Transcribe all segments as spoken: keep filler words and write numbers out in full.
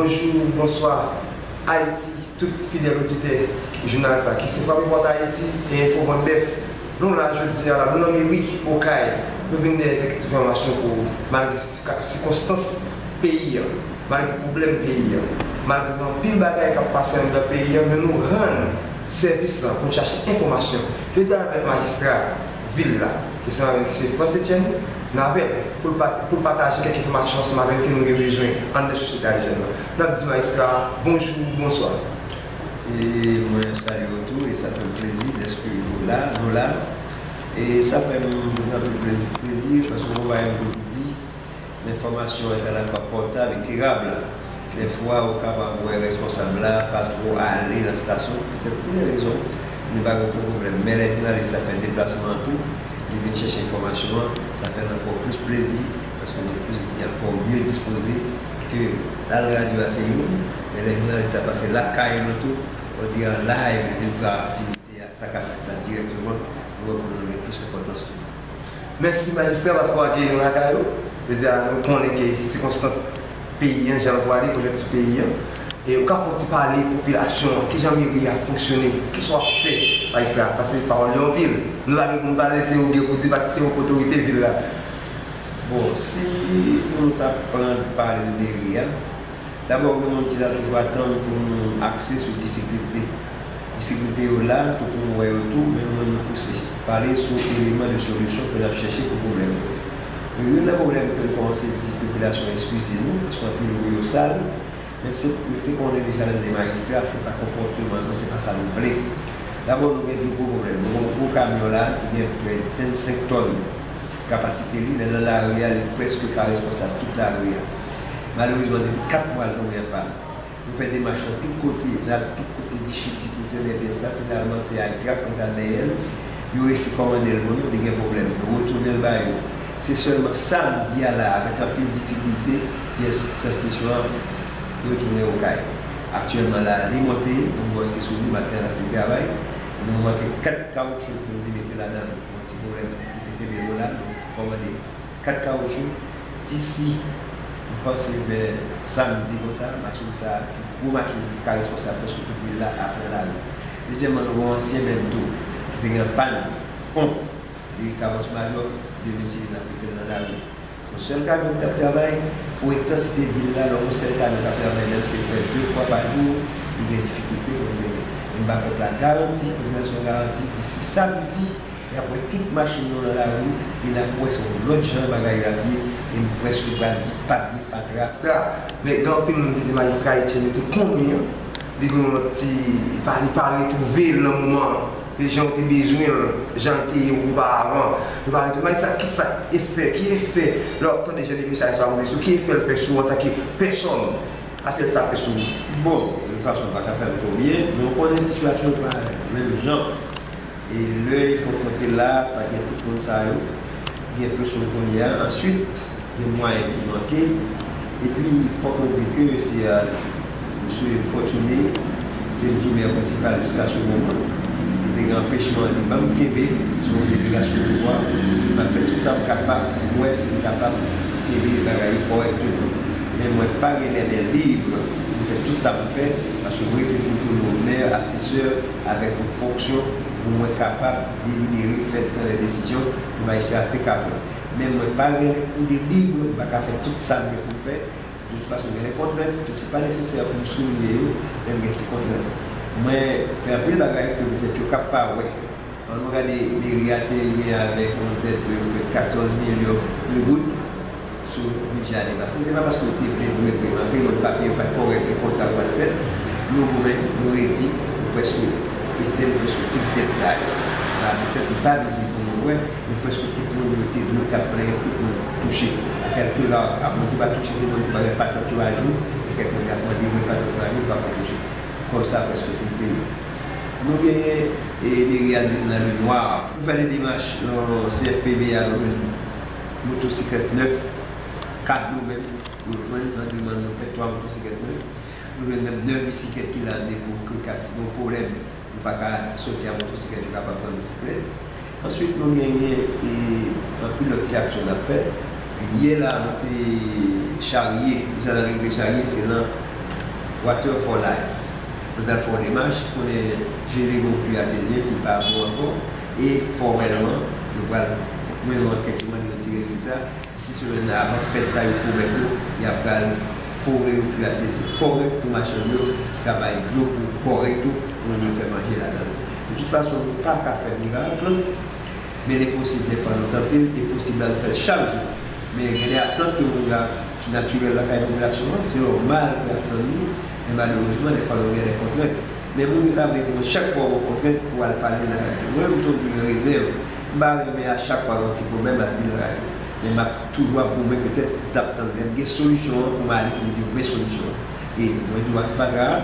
Bonjou, bonswa, Ayiti, tout fidèl oditè jounal sa ki se Frape Pòt Ayiti e Enfo Vant Bèf. Nou la jodi a la, nou nan meri Okay. Nou vin dèyè kèk ti enfòmasyon pou, malgre sika- sikonstans peyi a, malgre pwoblèm peyi a, malgre gen anpil bagay k ap pase anndan peyi a, men nou rann sèvis lan pou n chache enfòmasyon. Jodi a, avèk majistra vil la, ki se avèk se Frans Etienne, n avè l pou l pa- pou l pataje kèk enfòmasyon ansanm avè n ke nou gen bezwen anndan sosyete ayisyèn nan. N ap di majistra a bonjou, bonswa. E mwen salye w tou e sa fè m plezi dèske nou la, nou la. E sa fè m dotan pli plezi, plezi paske w bay m pou di lenfòmasyon est à la fois portable et durable. Dèfwa ou kapab wè responsab la pa twò ale nan estasyon, petèt pou de rezon, li pa gen okenn pwoblèm. Men lè jounalis la fè deplasman an tou, li vin chèche enfòmasyon an, sa fè n ankò plis plezi, paske nou plis, li ankò mye dispoze ke al radyo a se youn, men lè jounalis la pase lakay nou tou, on dirait an live, li vin pran aktivite a, sa k ap fèt la dirèkteman, nou wè pou nou gen plis enpòtans tou. Mèsi majistra paske w akeyi nou lakay ou. Jodi a, nou konnen ke sikonstans peyi an, jan l pwale, konjonkti peyi an. E ou ka fè yon ti pale popilasyon an, kijan meri a fonksyone, kisa w ap fè, majistra, paske pawòl yo anpil. Nou pa gen pou n pale, se ou gen pou di, paske se ou k otorite vil la. Bon, si nou ta pran pale de meri a, dabò, gen moun ki ta toujou atann pou nou akse sou difikilte. Difikilte yo la, tout moun wè yo tou, men nou menm nou pouse pale sou eleman de solisyon ke n ap chèche pou pwoblèm yo. Men youn nan pwoblèm ke nou kòmanse di popilasyon an, eskize nou, paske anpil ri yo sal, men se, nou te konnen deja lè n te majistra, se pa konpòteman nou, se pa sa nou vle. Dabò, nou gen de gwo pwoblèm. Nou gen yon gwo kamyon la ki gen prè de vennsenk tòn kapasite li, lè l nan lari a, li prèske ka responsab tout lari a. Malerezman, depi kat mwa, l tonbe an pàn. Nou fè demach nan tout kote, n al tout kote, Dichiti, tout lè pyès la, finalman, se Aytrak ki t al dèyè l. Yo resi kòmande l pou nou, li gen pwoblèm. Nou retounen l ba yo. Se sèlman samdi a la, avèk anpil difikilte, pyès transmisyon an retounen Okay. Aktyèlman la, li monte, yon bòs ki sou li, maten an l ap fin travay. Nou manke kat kawoutchou pou nou vin mete ladan l. Yon ti pwoblèm ki te kenbe nou la, nou kòmande kat kawoutchou, disi, m panse vè samdi konsa, machin sa a, ki gwo machin ki ka responsab prèske tout vil la, ap nan lari. Dezyèmman, nou gen yon ansyen mèt dlo ki te gen pàn ponp, li Kabòs Majò, Dye vle si li n ap mete l nan lari. Yon sèl kamyon ki t ap travay, pou entansite vil la, lè yon sèl kamyon k ap travay, menm si l fè de fwa pa jou, li gen difikilte pou l rele. Men m ba pèp la garanti, popilasyon an garanti, disi samdi, y ap wè tout machin nou nan lari, e n ap wè se yon lòt jan bagay yo ap ye, e m prèske pral di p ap gen fatra. Sa, men gen anpil moun ki di majistra Etienne te konnen li gen yon lòt ti, li pa, li pa retwouve l nan moman an. Jan w te bezwen l, jan l te ye oparavan. Li pa retwouve l. Majistra, kisa efè, ki efè lè w ap tande jan de mesaj sa yo rive sou, ki efè l fè sou ou antanke pèsòn? Sa se l sa fè sou ou. Bon, de fason pa ka fè m twò byen, men w konnen sitiyasyon pa menm jan. E lè epòk mwen te la, pa t gen tout moun sa yo. Gen plis moun kounye a. Answit, gen mwayen ki manke. Epi, fòk nou di ke se a Mesye Fortuné, se li ki mè prensipal jiska se moman. Li te gen anpechman, li ban m kenbe sou yon delegasyon pouvwa. M ap fè tout sa m kapab pou m wè si m kapab kenbe bagay yo kòrèkteman. Men mwen pa gen lè men lib pou m fè tout sa pou m fè, paske m rete toujou yon mè asesè avèk yon fonksyon pou mwen kapab delibere, fè pran de desizyon pou majistra a te ka pran. Men mwen pa gen lè kou de lib, m pa ka fè tout sa m gen pou m fè. De tout fason, gen lè kontrent, ke se pa nesesè pou m souliye yo, men m gen ti kontrent. Mwen fè anpil bagay ke petèt yo ka pa wè. Ann nou gade, meri a te gen avèk yon dèt de prè katòz milyon de goud sou bidjè ane pase. Se pa paske yo te vle dwe vrèman, anpil moun pa peye, yo pa t kòrèk, gen kontra yo pa t fèt. Nou goumen, nou redi, nou prèske etenn prèske tout dèt sa yo. Sa petèt li pa vizib pou moun wè, men prèske tout moun yo te dwe t ap plenyen, tout moun touche. Kèlke ra ka moun ki pa touche, se moun ki pa gen patant yo ajou, e kèk moun k ap mande yo, men patant yo ajou, yo pa ko touche. Kòb sa prèske fin peye. Nou genyen e meri a nan le nwa. Nou fè de demach nan C F P B a, nou jwenn motosiklèt nèf, kat nou menm, nou jwenn nan demann nou fè twa motosiklèt nèf. Nou jwenn menm nèf bisiklèt ki la, men pou ke ka si gen yon pwoblèm, nou pa ka sòti a motosiklèt, nou kapab pran bisiklèt. Answit, nou genyen e anpil lòt ti aksyon n ap fè. Yè la, nou te charye, nou sa nan regle charye, se nan Water for Life. Nou t al fè yon demach, konnen jele gen yon pwi atezyen ki pa bon ankò, e fòmèlman, nou pral mennen yon ankèt, nou mande yon ti rezilta. Disi semèn nan, avan fèt la, yo pwomèt nou, y ap pral fore yon pwi atezyen kòrèk pou machann yo, ki ka bay dlo pou kòrèk tou, pou moun yo fè manje ladan l. De tout fason, nou pa ka fè mirak, men li posib dèfwa nou tante l, e posib la nou fè l chak jou. Men gen de atant ke moun la, ki natirèl lakay popilasyon an, se nòmal pou y ap tann nou, men malerezman, dèfwa nou gen de kontrent. Men moun yo ta vle gen chak fwa yon kontrent pou al pale nan radyo. Mwen menm, m toujou gen rezèv. M pa renmen a chak fwa yon ti pwoblèm, m ap vin nan radyo. Men m ap toujou ap goumen, petèt, m t ap tann lè m gen solisyon an pou m ale pou m di w men solisyon an. E mwen di w ak fatra a,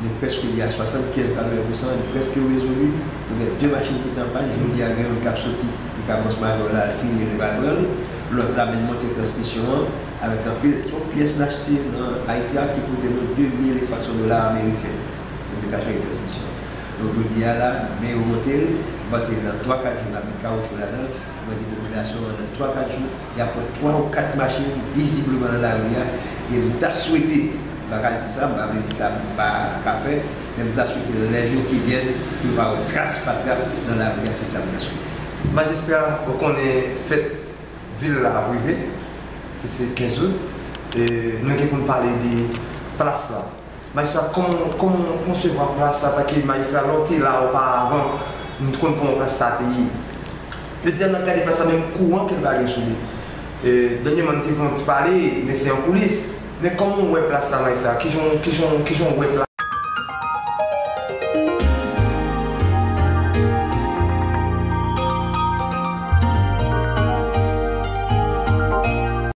nou prèske di a swasannkenz, katreven pousan, li prèske rezoli. Nou gen de machin ki t an pàn, jodi a gen youn k ap soti, li ka bòs majò la, al fini, li pral pran l. Lòt la, menm monte transmisyon an, avèk anpil, se yon pyès n achte nan Ayiti a ki koute nou de mil e fason dola ameriken. Nou te ka chanje transmisyon. Donk, jodi a la, men yo monte l, m panse nan twa kat jou, n ap met kawotchou ladan l. Mwen di popilasyon an, nan twa kat jou, y ap wè twa ou kat machin vizibleman nan lari a. E m ta swete, m pa ka di sa, m pa vle di sa, m pa ka fè, men m ta swete nan lè jou ki vyen, yo pa wè tras fatra nan lari a, se sa m ta swete. Majistra, ou konnen fèt vil la ap rive, ki se kenz out, e nou gen pou n pale de plas la. Majistra, kòman, kòman w konsevwa plas sa, paske majistra, lè w te la oparavan, m t konn kòman plas sa te ye. Jodi a, n ap gade plas sa, menm kouran ke l pa gen sou li. E, dènyèman, m te fè yon ti pale, men se an koulis. Men kòman w wè plas sa, majistra? Kijan, kijan, kijan w wè plas